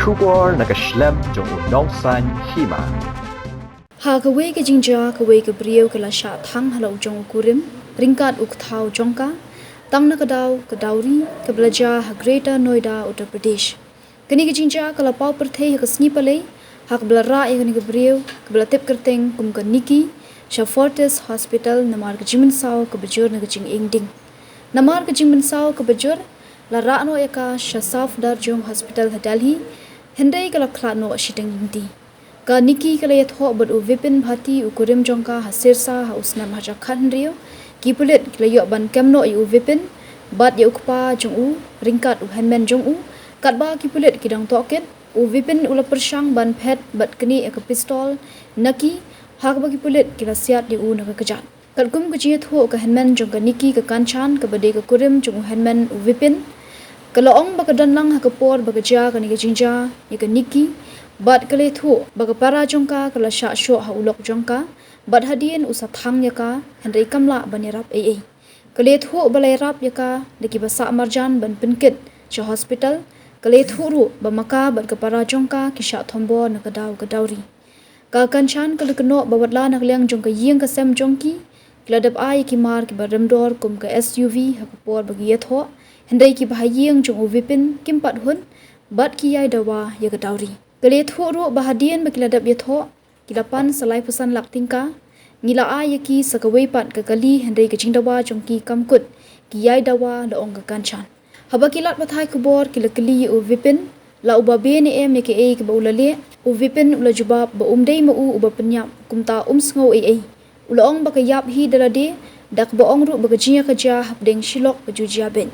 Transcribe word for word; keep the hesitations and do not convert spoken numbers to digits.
Khubor na ka shlem jong u Nongsaiñ Hima. Ha kawei ka jingjia, kawei ka briew ka la shah thang halor u jong u kurim ryngkat u kthaw jong ka, tang na ka daw ka dowry kaba la jia ha Greater Noida, Uttar Pradesh. Kane ka jingjia ka la paw pyrthei ha ka sngi Palei, ha kaba la rah ïa kane ka briew kaba la tip kyrteng kum ka Nikki sha Fortis Hospital namar ka jingmynsaw kaba jur na ka jingïeng ding. Namar ka jingmynsaw kaba jur, la rah noh ïa ka sha Safdarjung Hospital ha Delhi, hynrei ka la khlad noh shiteng lynti. Ka Nikki ka la ïathoh bad u Vipin Bhati, u kurim jong ka, ha Sirsa ha u snem hajar khathynriew. Ki pulit ki la ïoh ban kem noh ïa u Vipin bad ïa u kpa jong u ryngkat u hynmen jong u. Katba ki pulit ki dang tohkit, u Vipin u la pyrshang ban phet bad knieh ïa ka pistol na ki, ha kaba ki pulit ki la siat ïa u na ka kjat. Katkum ka jingïathuh ka hynmen jong ka Nikki, ka Kanchan, kaba dei ka kurim jong u hynmen u Vipin, ka la ong ba ka don lang ha ka por ba ka jia kane ka jingjia ïa ka Nikki, bad ka la ïathuh ba ka para jong ka ka la shah shoh ha u lok jong ka bad hadien u sa thang ïa ka, hynrei kam lah ban ïarap ei ei. Ka la ïathuh ba la ïarap ïa ka da kiba sah marjan ban pynkit sha hospital. Ka la ïathuh ruh ba ma ka bad ka para jong ka ki shah thombor na ka daw ka dowry. Ka Kanchan ka la kynnoh ba watla na ka liang jong ka ïing ka sem jong ki, ki la dep ai ïa ki mar kiba rem dor kum ka S U V ha ka por ba ki ïathoh, hynrei kiba ha ïing jong u Vipin kim pat hun bad ki ïai dawa ïa ka dowry. Ka la ïathuh ruh ba hadien ba ki la dep ïathoh, ki la pan sa laiphew san lak tyngka. Ngi la ai ïa ki sa kawei pat ka kali, hynrei ka jingdawa jong ki kam kut, ki ïai dawa, la ong ka Kanchan. Haba ki lad pathai khubor ki la kylli ïa u Vipin la uba beh ne em ïa kaei kaba u la leh, u Vipin u la jubab ba um dei ma u uba pynïap, kumta um sngew ei ei. U la ong ba ka ïap hi da lade, da kaba ong ruh ba ka jingïakajia hapdeng shi lok ka ju jia beit.